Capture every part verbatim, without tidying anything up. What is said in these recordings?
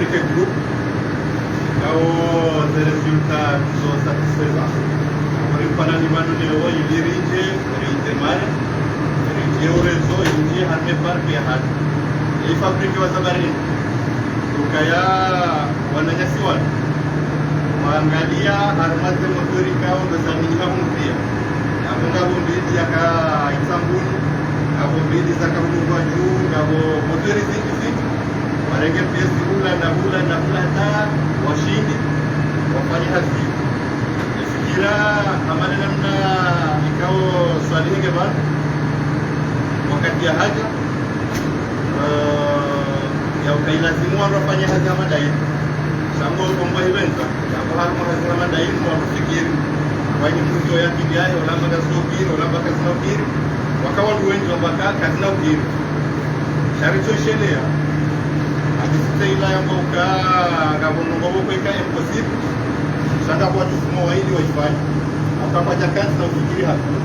Group, ikao ze résultats zo satisfaisants. Ori mfano ni pvanu leo ili ridje, ridémarrer, ridje urezo, indji harumwa e parc yahatru. E fabriquer wa sabarini. Ukaya wananyasi wanu. Waangalia harumwa ze moteur ikao ndo zamini ha hunu pia. Ngapvo, ngapvo mbili yaka Itsambuni, ngapvo mbili zaka hunu Ngwadju, ngapvo moteur zindji zindji. Warenge pièce hula na hula na hula hata washindi wafanye hazi. Fikira hama ne namna ikao Swalihi nge pvanu, wakati yahadja, eh, ya uka ilazimu wandru wafanye hazi hama ndayinu. Sha ngo komba hipvendza, sha ngo harumwa hazi hama ndayinu, wandru fikiri. Wayini mdru yo yakili yahe, ulamba kazina ukiri, ulamba kazina ukiri. Waka wandru wendji wamba ka kazina ukiri. Sha ritso ishelea. Hadisi tsi ila yamba uka ngapvo ndrongoo pvoko ika impossible. Sha ngapvo wadjufuma wayili wayifanya. Hata kwadja kazina ufikiri hakuu.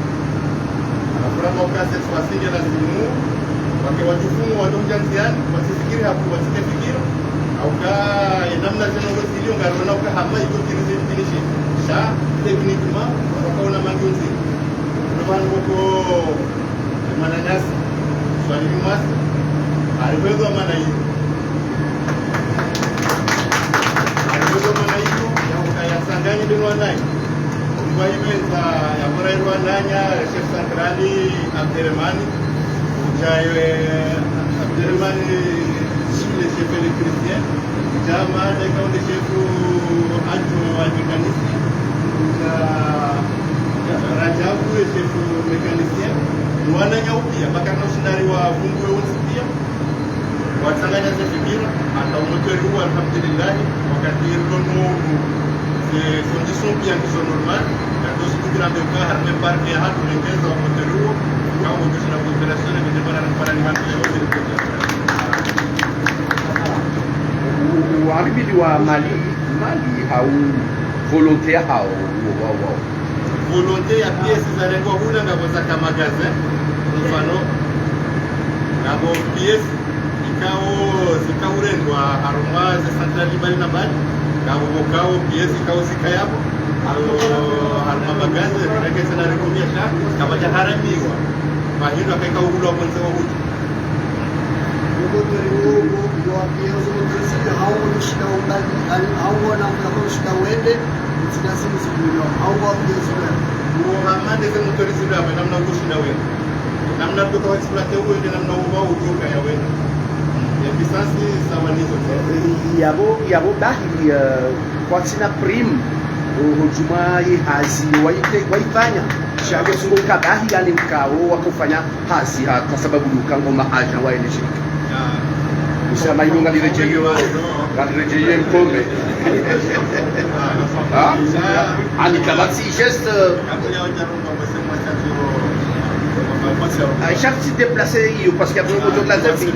Halafu ramba uka cette fois-ci nge lazimu, wake wadjufuma, wadjo hudja ndziani, watsifikiri hakuu, watsike fikira. Hauka, e namna zinu ndo zilio, ngariona uka hama iko kiri zimkinishe. Sha, techniquement, wakaona mangi unzi. Ndo pvanu pvoko, mwananyasi, Swalihi Mwasi, haripvendza mana iyo. Haripvendza mana iyo, ya uka yasanganyi ndinu wanayi. Kwa hipvendza ya bora ilo wananya, chef central, Abderemane, udja, eh, Abderemane, le chef électricien, udja Maada ikao nde chef adjoint wa mécanicien, udja Rajabu, le chef mécanicien, ni wananya upia, bakana ushindari wa fungu we unsi pia, watsanganya ze fikira, hata umoteur uwo, alhamdulillah, wakati rilo no, ze conditions pia ngizo normal, ya dosi fikira mbe uka, harumwa e parc yahatru rengeza umoteur uwo, ikao umoteur na coopération, ne mbe bana na mfana ni mande leo, zile coopération. U-, u-, uharibili wa mali, mali hau volonté hau, wao, wao. Volonté ya pièces zarengwa hula ngapvo zaka magasin, mfano, ngapvo pièces ikao zikao urengwa harumwa ze central mbali na mbali, ngapvo pvokao pièces ikao zikaya pvo, harumwa magasin, rengeze na rekomia sha, kapvadja haramiwa, mahindru yaka ikao hula pvondze wa hudja. Umoteur uwo, uwo, uwo wa pièces, umoteur zile, hau uwo ushinda umbali, hau uwo na mfano ushinda wende, zina zinu zikuywa, hau uwo wa pièces uwo. Uwo hama nde ze moteur zile, hama namna uwo ushinda wende. Namna mtoto wa exploiter uwo, nde namna uwo uwo ukaya wende. Ya puissance, sawa nizo. Yapvo, yapvo bahi, eh, kwatsina prime, o, o djumwa ye hazi, wayite-, wayifanya. Sha ngo tsungo uka bahi, yani ukao wakofanya hazi ha, kwa sababu ni uka ngo ma agent wa enishirika. Usema iyo ngaliredjeyo, ngaliredjeyo mkombe. Ha? Ani kapvatsi geste. Ah, chaque site déplacé, parce qu'il y a vraiment de la zephi.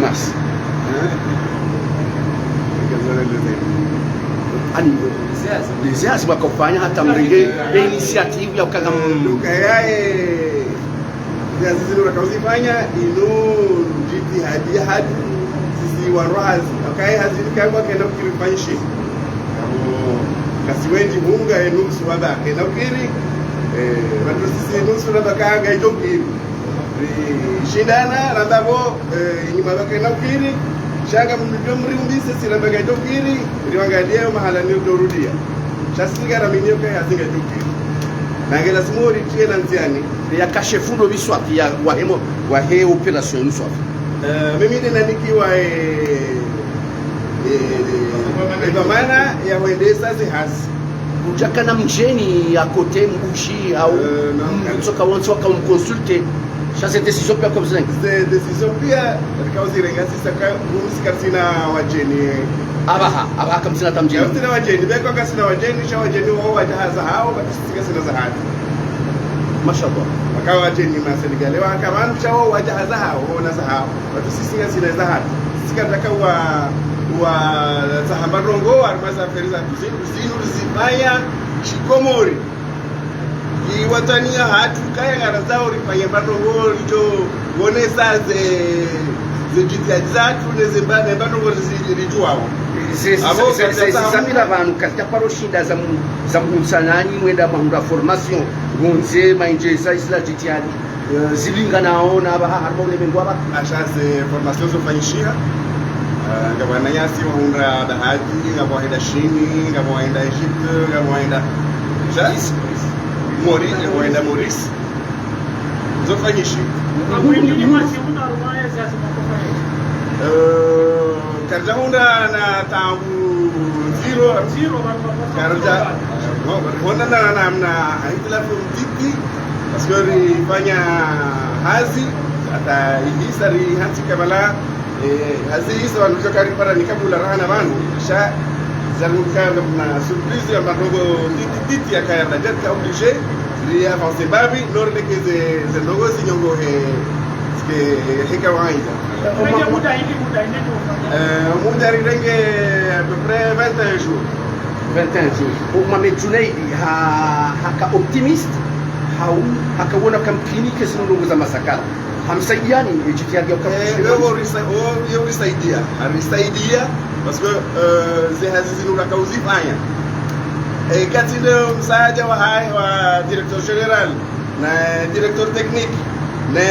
Mas. Ani, deseas wakofanya hata mrenge, e initiative ya ukaka m- Luka yae, deseas zinu rakauzifanya, inu jitihadi yahatru, sisi wandru hazi. Akaye hazi ni kangwa kena ukiri fanyishe. Kamo, kasi wendji hunga, e nusu wamba kena ukiri, eh, wandru sisi nusu wamba kanga ijo ukiri. Rishindana, ramba pvo, eh, inyuma pvakena ukiri, sha nga mndru mriumbise, si ramba ngaijo ukiri, riwangalie yo mahala ni ujo rudia. Sha si ngaraminio kaya hazi ngaijo ukiri. Na nge lazimu uritie na ndziani. Ya kashefu ndo biswafi ya, wahe mo, wahe opération biswafi. Eh, mimi nde nanikiwa, eh, eh, eh, dhwamana ya hwendesa ze hazi. Kudjakana mdjeni à côté mbushi hau, eh, non, mtsoka wontsi waka mconsulter. Sha ze décision pia comme ça. Ze décision pia, rikao zirenga sisi ka, sisi kasina wadjeni. Apvaha, apvaha kamsina hata mdjeni. Kasina wadjeni, beko kasina wadjeni, sha wadjeni wao wadja haza hao, basi sisi kasina za hatru. Mashallah. Waka wadjeni ma Sénégalais, waka wandru sha wao wadja haza hao, wao na za hao. Basi sisi kasina za hatru. Sisi katsaka wa, wa, za hamba ndrongoo, harumwa ze affaires za zinu, zinu zifanya shikomori. Iwatani yahatru kaya ngarandzao rifanye pvandrongo ridjo wonesa ze, Ze jitihadi zatru, ne ze mba-, ne mbano ngo zi-, ridjuwao. Ze, ze, Abo ze, ze, ze, kazitsaha ze, mndru. Zamira pvanu, kazitsaha paro shinda za mu-, za mhutsanani, mwenda mahundra formation, ngondze, maindjeza, isila jitihadi, eh, zilinganao na apvaha, harumwa ulemengu apvaha. Asha ze formation zofanyishiha, eh, ngapvo wananyasi wahundra bahati, ngapvo wahenda Shini, ngapvo wahenda Egypte, ngapvo wahenda, sha? Maurice, ngapvo wahenda Maurice. Zofanyishiha. Eh, karidja hundra na taabu ndziro. Karidja, no, honda na, na, na, na hitilafu mtiti, parce que rifanya hazi, hata ihisa rihantsika pvala, eh, hazi ihisa wandru djo karipara ni kabula raha na pvanu, sha zanguka na surprise ya madongo titi titi yakaya na djaka obligé, ri avancer mbapvi, no rileke ze, ze ndrongoo zinyongohe, zike, he kawaida. Eh, muda hindri, muda hindri ndo ufanya? Eh, muda rirenge à peu près vingt et un jours. Vingt et un jours. O Mohamed Djounaid ha, haka optimiste, hau, haka wona kamkini ke zinu ndrongoo za masakara. Hamsaidiani, e jitihadi ya Eh, ukamkini. Wewe urisa-, o, ye urisaidia. Harisaidia, parce que, eh, ze hazi zinu raka uzifanya. Eh, kati nde msaada wa hai-, wa directeur général, na directeur technique, na,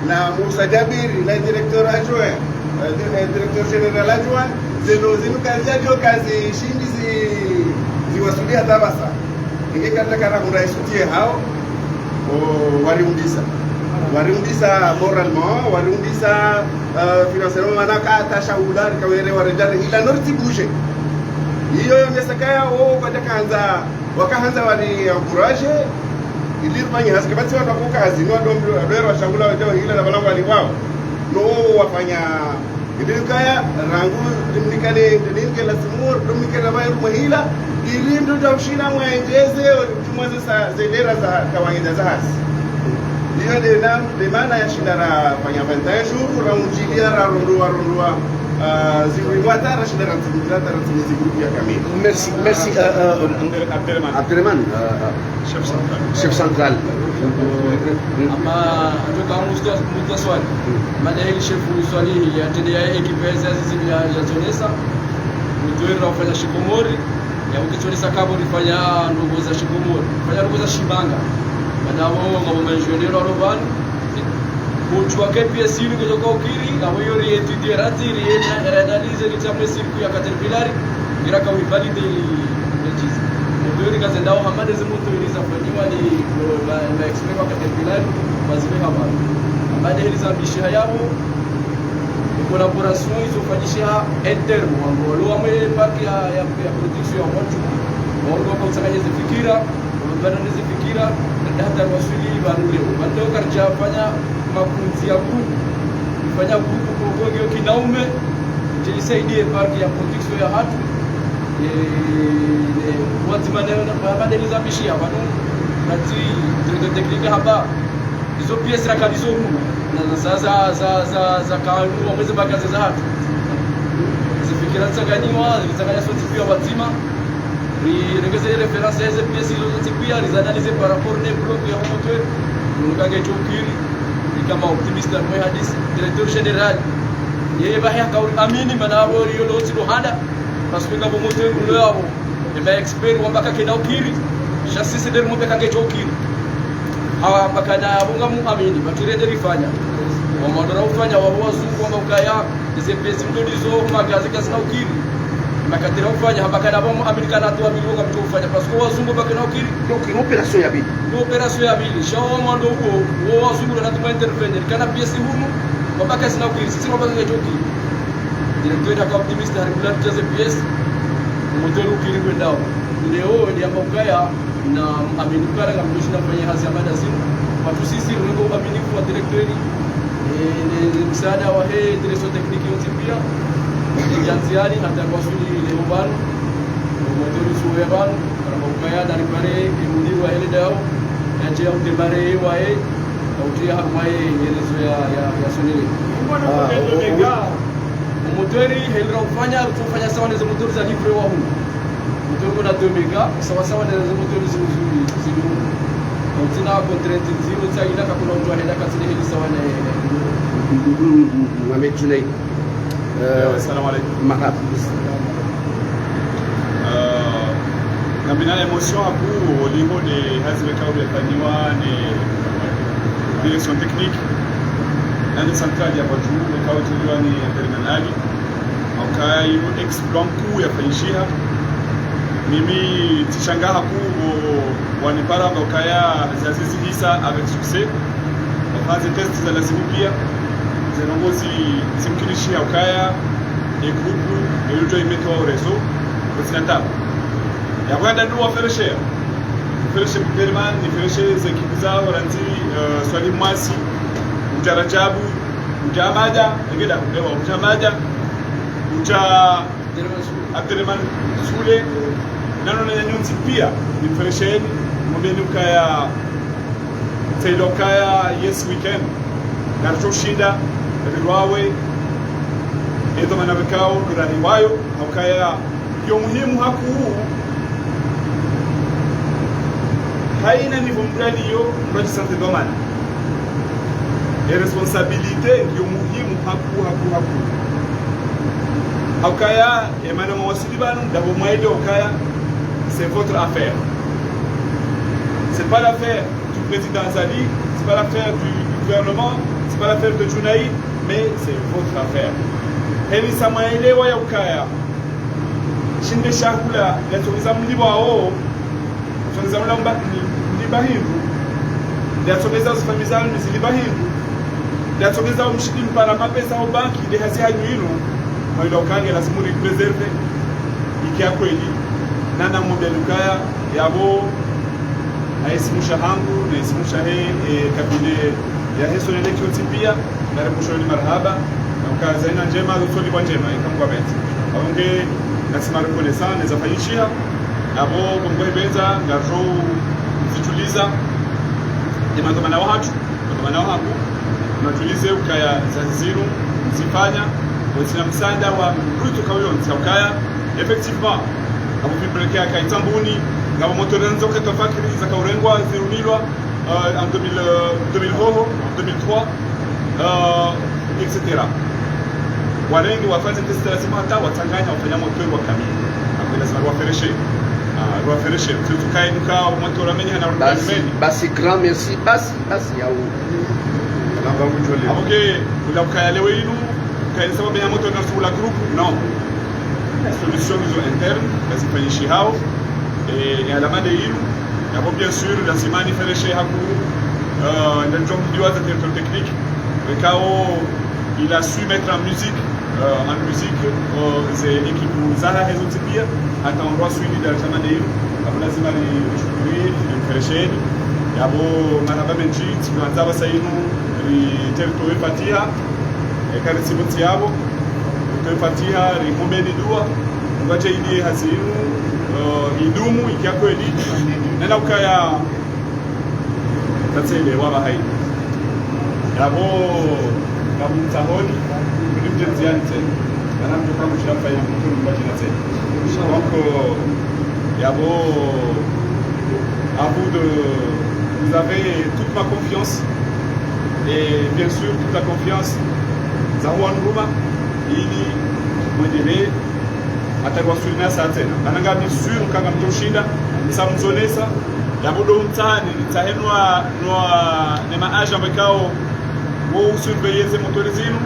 na Musa Jabiri, na directeur adjoint, eh, di-, eh, directeur général adjoint, zinu, zinu kazidjo kazishindi zi-, ziwasuli hata pvasa. Inge kata kara hundra soutien hao, o, wariundisa. Wariundisa moralement, wariundisa, eh, financièrement, mana kata shahula, rikawere waredjare, ila no ritsi bouger. Iyo yonesa kaya, o, kwadja kandza wakahandza wari encourager, ili rifanye hazi, kapvatsi wandru wakoka hazi, no wandru wandru, wandru washangula wadja wahila na pvala ngwali wao. No wafanya, ili kaya, rangu, dimnikane, dimnikane la simur, dimnikane la mayru mahila, ili ndo dja ushina mwaendjeze, tumweze sa, zendera za, kawaida za hazi. Iyo nde na, nde mana ya shinda rafanya vingt et un jours, ramdjilia, rarondroa, rondroa, ah, zingwi mwata, rashinda ratimiza, ratimiza groupe ya kamili. Merci, merci, euh, euh, Abderrahmane. Abderrahmane, euh, euh, chef central. Chef central. Ama, en tout cas, musta-, mutaswali. Mada hili chef swali, ya tende ya équipe ya, ya, ya, ya zonesa. Mutweri rafanya shikomori, ya ukitsonesa kabo rifanya ndrongoo za shikomori. Fanya ndrongoo za shibanga. Mana wo, ngapvo ma ingénieur walo pvanu. Mutru wa K P S inu ngedjo ka ukiri, ngapvo iyo ri étudier ratsi, ri, ri analyser, ritsamwe circuit ya Caterpillar, ngira ka wi valider ili, ili chizi. Mutweri kazendao hama nde ze mutweri zafanyiwa ni, ma, ma expert wa Caterpillar, wazibe hama. Hama nde heli zambishiha yapvo, collaboration izofanyishiha interne, wandru walo wamwe parc ya, ya, ya production ya wandru, wandru waka utsanganya ze fikira, wandru wana ne ze fikira, na hata wasuli pvanu leo. Pvanu leo karidja fanya makundzi ya groupe, fanya groupe koko ngiyo kinaume, djeli saidie parc ya production ya hatru, e, e, wadzima ne, na, na, hama nde heli zambishiha, pvanu, natsi, directeur technique hamba, izo pièces raka nazo hunu. Na za, za, za, za, za kanu, wamweze bakaze za hatru. Zifikira zitsanganyiwa, zitsanganya sontsi pia wadzima. Ri, regeze référence ya ze pièces izo zontsi pia, ri analyser par rapport ne bloc ya moteur. Nuka ngedjo ukiri, ri kama optimiste mwe hadisi, directeur général. Yeye bahi haka amini mana apvo iyo lo tsi lo handa. Parce que ngapvo moteur ulo yapvo. Ema expert wamba kakena ukiri. Sha sisi nde rimwambe kangedjo ukiri. Hawamba kana apvo ngamu amini, batire nde rifanya. Wamandora ufanya, wapvo wazungu wamba ukaya, ze pièces mdo ndizo, magazi kazina ukiri. Makatira ufanya, hamba kana apvo mu amini kana tu amini wanga mdo ufanya. Parce que wazungu bakena ukiri. Donc, une opération ya pvili. Une opération ya pvili. Sha wamando uwo, wo wazungu na natuma intervenir. Kana pièces hunu, wamba kazina ukiri. Sisi wamba kangedjo ukiri. Directeur haka optimiste, hari kula tja ze pièces, moteur ukiri kwendao. Leo, ndiamba ukaya, na amini ukaya, ngamdjo shinda fanye hazi ya mada zinu. Wandru sisi, rungo uaminifu wa directeur, eh, ne, ne msaada wahe, direction technique yontsi pia. Ngiandziani, hata kwasuli leo pvanu. Moteur usuwe pvanu, ramba ukaya, na ripare, e mudiri wa ele dao, yadje ya udémarrer waye, ya utria harumwa ye, ye réseau ya, ya, ya Sonelec. Ah, o, o, o, o moteur, heli ra ufanya, ri ufanya sawa ne ze moteur za livre wa hunu. Moteur kuna deux méga, sawa sawa ne ze moteur zinu, zinu, zinu hunu. Utsina contrainte ndziro, tsa ina kakuna mndru ahenda katsina heli sawa ne, ne. Mohamed Junaid. Eh, assalamu alaikum. Marhaba. Eh, ngamina émotion hakuu, au niveau de hazi yikao yafanyiwa ne direction technique, na ne centrale ya Kwadjou, yikao yatolwa ni Abderemane Ali. Hauka yinu exploit nkuu yafanyishiha. Mimi tsishanga hakuu wanipara hukaya zazizi hisa avec succès. Wafanye test za lazimu pia. Ze ndrongoo zimkinishiha hukaya e groupe, e luto imetwa au réseau, kutsina tabu. Ya kwenda ndu wafereshe. Wafereshe Abderemane, nifereshe ze ekipu zao, randzi, eh, Swalihi Mwasi, uja Radjabu, uja Amada, engeda kupewa, uja Amada, uja Abderemane Sule, nano na nyontsi pia, niferesheni, mwambeni ukaya, tsailo ukaya, yes, we can. Ngaridjo shinda, rilwawe, eto mana wekao, ndo rariwayo, haukaya, yo muhimu hakuu, haina niveau mdru aliyo, mdru adjisenti dhwamana. E responsabilité yo muhimu hakuu, hakuu, hakuu. Haukaya, e mana mwawasili pvanu, ndapvo mwaelewa ukaya, c'est votre affaire. C'est pas l'affaire du président Azali, c'est pas l'affaire du, du gouvernement, c'est pas l'affaire de Junaid, mais c'est votre affaire. Heli sa mwaelewa ya ukaya, shinde shahula, yatsongeza mlipvao, yatsongeza mla mba-, mlipva hindru, yatsongeza zifamiyi zanu zilipva hindru, yatsongeza umshindi mpara mapesa ho banki, nde hazi hanyu inu, mwaelewa ukaya nge lazimu ri préserver, yike ya kweli, nana mwambeni ukaya, yapvo, ha ismu shahangu, na ismu shahe, eh, kabile yahe Sonelec yontsi pia, ngaripvushoni marahaba, na ukaya zayina ndjema, zotsolipvwa ndjema, yika Mngu apvendze. Apvo nge, nasi ma reconnaissant, ne zafanyishiha, apvo, bo Mngu ahipvendza, ngaridjo zituliza, ne madhwamana wahatru, madhwamana wahangu, natulize ukaya zazi zinu, mzifanya, wotsina msaada wa mdru yikao yontsi, ukaya, effectivement, apvo feedback yaka Itsambuni, ngapvo moteur ndzo ke tafakiri, zaka urengwa, zirumilwa, euh, en deux mille, euh, deux mille hoho, en deux mille trois, euh, et cetera. Warenge wafanye test lazimu hata watsanganya wafanya moteur wa kamili. Apvo lazima riwafereshe. Ah, riwafereshe. Mtsukaye nuka moteur amenye hana basi, rutayimeni. Basi, grand merci. Basi, basi, yawu. Apvo nge, ula ukaya leo inu, ukaya sababu ya moteur na sula groupe, non. Solution ngizo interne, yazifanyishihao, eh, ya alama nde inu, yapvo bien sûr, lazima nifereshe hakuu, euh, nda ndjo mdiwa za directeur technique, wekao, il a su mettre en musique, euh, en musique, euh, ze ekipu zahahe zontsi pia, hata ondro waswili daradja mana inu, apvo lazima ni mshukuri, ni mferesheni, yapvo marahaba mendji, tsiku landza pvasa inu, ri territoire Fatiha, eka ritsimutsi yapvo, ritowe Fatiha, rimwombeni dua, Mngu adje ili hazi inu, eh, idumu, yike ya kweli. Nena ukaya, tatsele, waba hayi. Yapvo, kamutsahoni, kuli mdje ndziani tsena. Mana mdru kamushira mfayi na mdru mdru mdru tsena. Donc, euh, yapvo, à vous de, vous avez toute ma confiance. Et bien sûr, toute la confiance za huwa ndruma, ili mwendelee, hata kwa suri na sa tsena. Mana ngami sûr, kanga mtoshinda, msa mzonesa, yapvo ndo mtsahani, nitsahe nwa, nwa, ne ma agent wekao, wo usurveiller ze moteur zinu,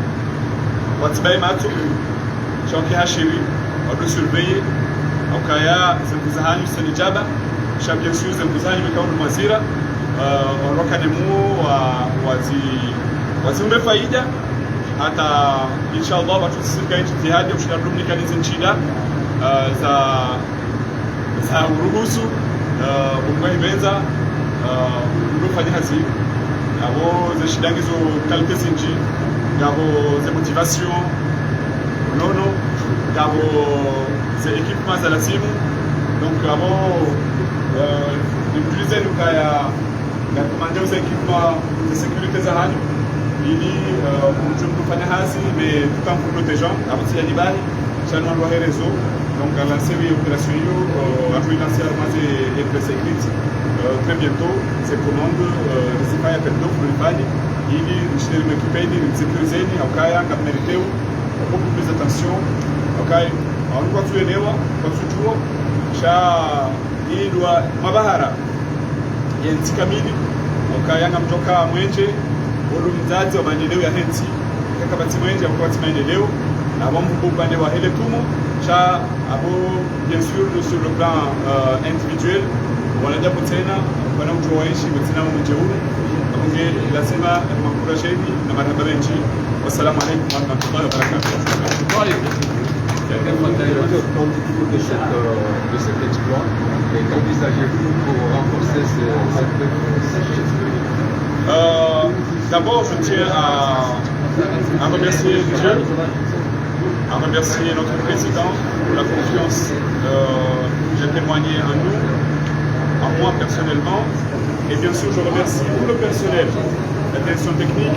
watsibaye matso, sha wake hashiri, wado surveiller, haukaya ze nvu zahanyu seni djaba, sha bien sûr ze nvu zahanyu wekao ndo mwazira, euh, waroka ne muo, wa, wazi, waziumbe faida, hata, inshallah, watsu sirika ijtihadi, ushinda lumnikanize ntsida, euh, za, za uruhusu, euh, bo Mngu ahipvendza, euh, ndo fanya hazi. Ngapvo ze shida ngizo qualité zindji, ngapvo ze motivation, nono, ngapvo ze équipement za lazimu. Donc, ngapvo, euh, nimtulizeni ukaya, nga commandé ze équipements de sécurité zahanyu, ili, euh, mdjo mfanya hazi, mais tout en vous protégeant, ngapvo tsi ya nibahi. Nwa lwa he réseau, donc, a lancé opération iyo, euh, a lancé harumwa ze presse écrite, euh, très bientôt, ze commande, euh, ze appel d'offres, ili nishinde nimwéquipé, ili nimsécurisé, hau kaya, ngam mérité, beaucoup plus attention, hau kaya, hau kwatsu elewa, kwatsu djuwa, sha, ili wa, mabahara, ye ntsi kamili, hau kaya ngamdjoka mwenje, olo mdzadze wa maendeleo ya he ntsi, kaka pvatsi mwenje, hau kapvatsi maendeleo, na pvo mvubu upande wa he le tumo, sha apvo, bien sûr, sur le plan, euh, individuel, wana djapo tsena, wana utso wa enshi, pvo tsena mwenje unu, donc, lazima, mwankuraje, na marahaba mendji. Wassalamu alaikum wa rahmatullahi wa barakatuh. Quand dites-vous de cette, euh, de cet exploit, et qu'envisagez-vous pour renforcer ce, cette, cet exploit ? Euh, d'abord, je tiens à, à remercier Dieu, à remercier notre président pour la confiance, euh, qu'il a témoignée en nous, en moi personnellement. Et bien sûr, je remercie tout le personnel, la direction technique,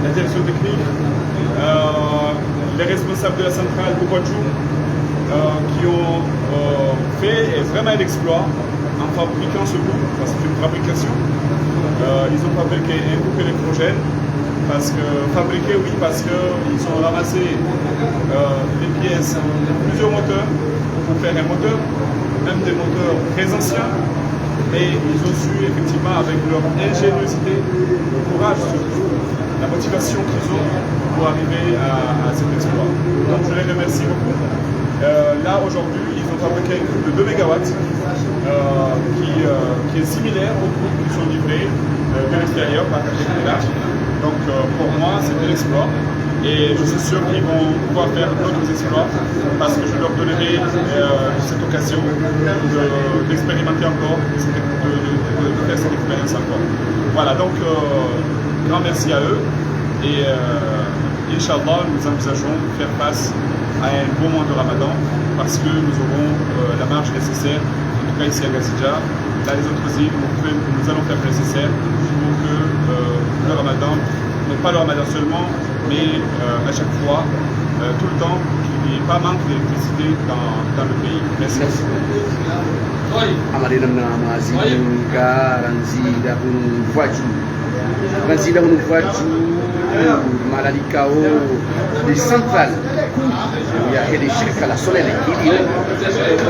la direction technique, euh, les responsables de la centrale Bukwaju, euh, qui ont, euh, fait vraiment un exploit en fabriquant ce groupe, parce que c'est une fabrication. Euh, ils ont fabriqué un groupe électrogène, parce que, fabriqué, oui, parce que ils ont ramassé, euh, les pièces de plusieurs moteurs pour faire un moteur, même des moteurs très anciens, mais ils ont su effectivement, avec leur ingéniosité, le courage surtout, la motivation qu'ils ont pour arriver à, à cet exploit. Donc je les remercie beaucoup. Euh, là, aujourd'hui, ils ont fabriqué un groupe de deux mégawatts, euh, qui, euh, qui est similaire aux groupes qui sont livrés, euh, de l'extérieur par Capgemini. Donc, euh, pour moi, c'est un exploit. Et je suis sûr qu'ils vont pouvoir faire d'autres exploits parce que je leur donnerai, euh, cette occasion de, d'expérimenter encore, de, de, de, de faire cette expérience encore. Voilà, donc, euh, grand merci à eux. Et, euh, Inch'Allah, nous envisageons faire face à un bon mois de Ramadan parce que nous aurons, euh, la marge nécessaire, en tout cas ici à Ngazidja. Dans les autres îles, nous, nous allons faire le nécessaire pour que, euh, le Ramadan, non pas le Ramadan seulement, mais, euh, à chaque fois, euh, tout le temps, qu'il n'y ait pas manque d'électricité dans, dans le pays. Merci. Merci. Amade namna mwazi, nga randzi dahunu pvwadju. Randzi dahunu pvwadju, mahala likao, le central, ya hele shirika la Sonelec, ili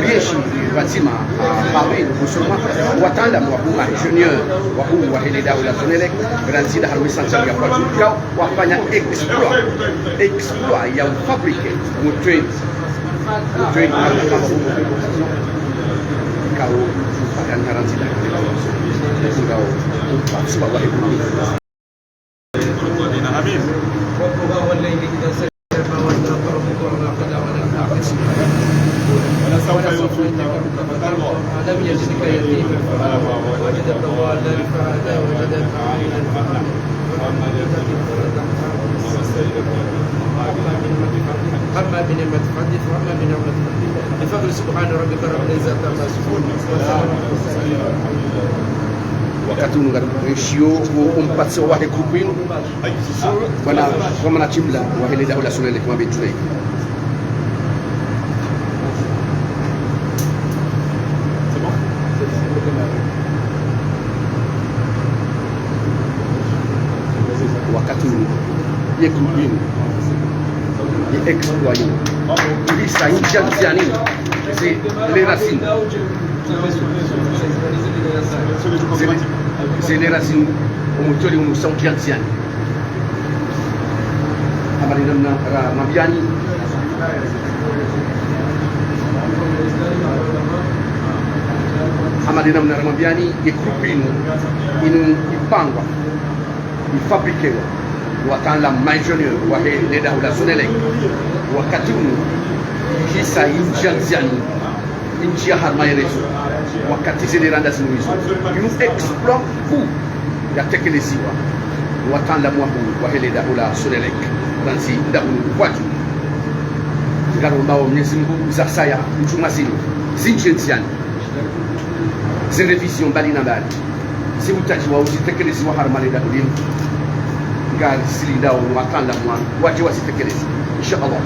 rienshi pvadzima, ah, Paris, Bushoma, wataalamu wahuu, ma ingénieurs wahuu wa hele daho la Sonelec, randzi dahanu central ya pvwadju, kao wafanya exploit, exploit ya ufabriquer moteur, moteur, kao, mpaka ntarandzila, kao, suba wa hekuru. ولسوف يعطيك ربك فترضى. ألم يجدك يتيما فآوى ووجدك ضالا فهدى ووجدك عائلا فأغنى. أما بنعمة ربك فحدث. بفضل سبحان ربك رب العزة عما يصفون. وسلام على المرسلين. Wakati unu ngari mwishiyo wo umpatso wahe groupe inu. Bwana, kwa mana shimla wa hele daho la Sonelec, mwambe tule. C'est bon ? Wakati unu, ye groupe inu, ye exploit inu, ihisa indzia ndziani, ze, les racines. Ze, ze les racines, omoteur unu usa undzia ndziani. Amade namna ramwambiani. Amade namna ramwambiani, ye groupe inu, inu ipangwa, ifabriquewa, wataalamu, ma ingénieurs wahe le daho la Sonelec. Wakati unu, ihisa indzia ndziani, indzia harumwa ye réseau. Wakati ze le randa zinu izo, inu exploit kuu yatekeleziwa ni wataalamu wahuu wa hele daho la Sonelec, randzi dahunu pvwadju. Ngarombao Mwenyezi Mungu, zasaya, ntsu mazinu, zindjie ndziani. Ze révision mbali na mbali, zi utajiwa uzitekelezi wa harumwa le daho linu. Ngarizilindao no wakati la mwa, wadje wazitekeleze. Insha Allah.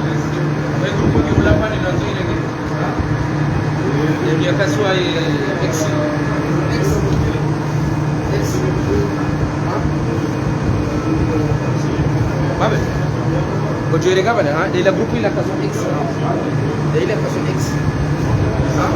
Babe. Ojo ele kabana, ha? De la groupe la classe X. De la classe X. Ha?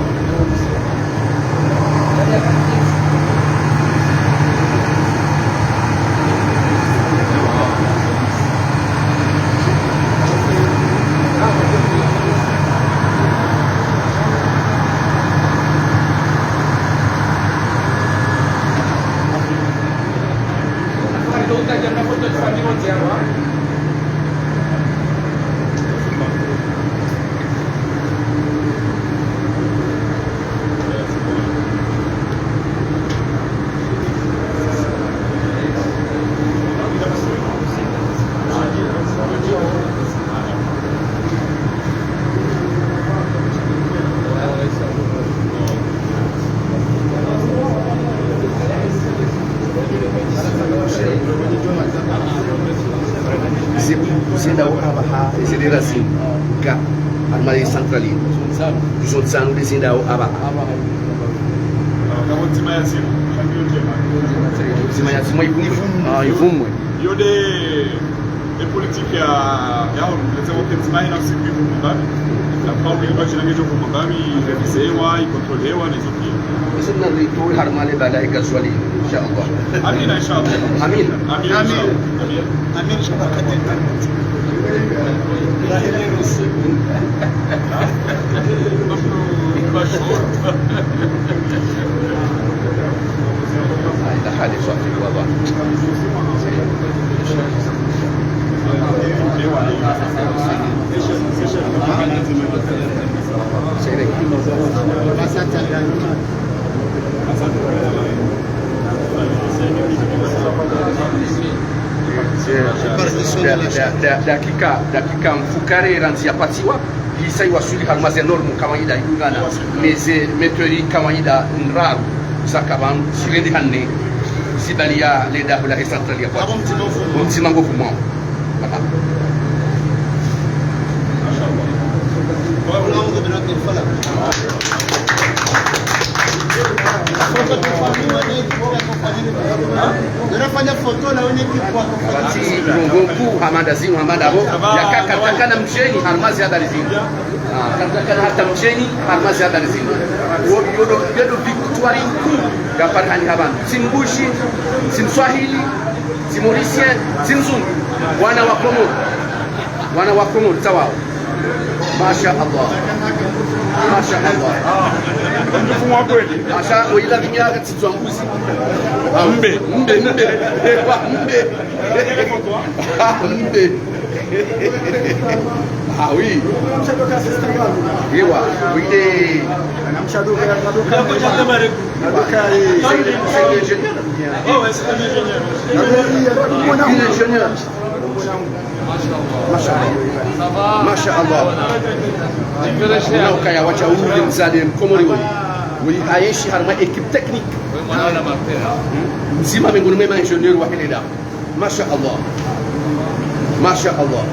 Ze, zendao apvaha, ze dera zinu, ga, harumwa ye centrale. Izo ntsanu nde zendao apvaha. Ndzima ya zimwe ivumwe. Ah, ivumwe. Yo nde e politique ya, ya O N U, leze wote ndzima ina siku ivumwe mbapvi. Na kwa uli kwa shina ngejo vumwe mbapvi, irevisewa, ikontrolewa, nezo pia. Izo nari tu harumwa le bala e gazwali, insha Allah. Amina, insha Allah. Amina. Amina, insha Allah. Amina. Amina, insha Allah. Da-, da-, da-, dakika, dakika mfukare randzi ya patiwa. Isa iwaswili harumwa ze norme kawaida, idungana ne ze mètres carrés kawaida ndraru, zaka pvanu zirende hanne, zibaliya le daho la e centrale ya kwatru. Ndzima ngo vumwao. Voilà. Nafanya foto na wenye kitu wako. Basi, ngo nkuu, hama nda zinu, hama nda pvo, yaka katakana mdjeni, harumwa ze habari zinu. Ah, katakana hata mdjeni, harumwa ze habari zinu. Wo, yo ndo, yo ndo victoire nkuu, ya Farhani hapvanu. Tsi Mbushi, tsi Mswahili, tsi Mauricien, tsi Mzungu. Wana wa Komori. Wana wa Komori, tsi wao. Masha Allah. Masha Allah. Mfumo wa kweli. Masha, wila vinyaka tsi zwa mbuzi. Ah, mbe, mbe, mbe. Ewa, mbe. Ah, mbe. Ah, oui. Ewa, oui. C'est, c'est l'ingénieur. L'ingénieur. Masha Allah. Masha Allah. Muna ukaya wacha ule mzade mkomori ule. Ule hayeshi harumwa équipe technique. Mdzima mengoni mwa ma ingénieur wa hele daho. Masha Allah. Masha Allah.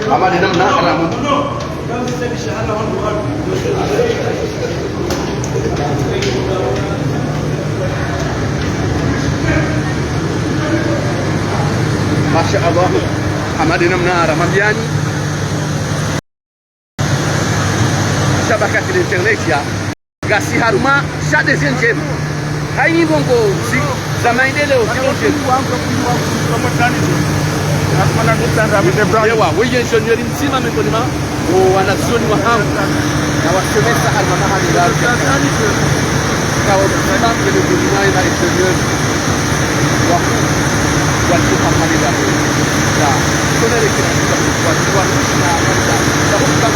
Hama nde namna arama. Masha Allah. Hama nde namna arama pvanu. Shabakati la internet ya. Ngasi harumwa sha deuxième. Haini mbongo zi, za maendeleo zilo ndjema. Ewa, weye ingénieur mdzima mengoni mwa, o wanazioni wahangu. Na wasomesa harumwa mahali ya. Kawo mdzima mengoni mwa ma ingénieur. Wa, wa harumwa mahali ya. Ya, sonere kila kitu kwa, kwa, kwa, kwa, kwa, kwa,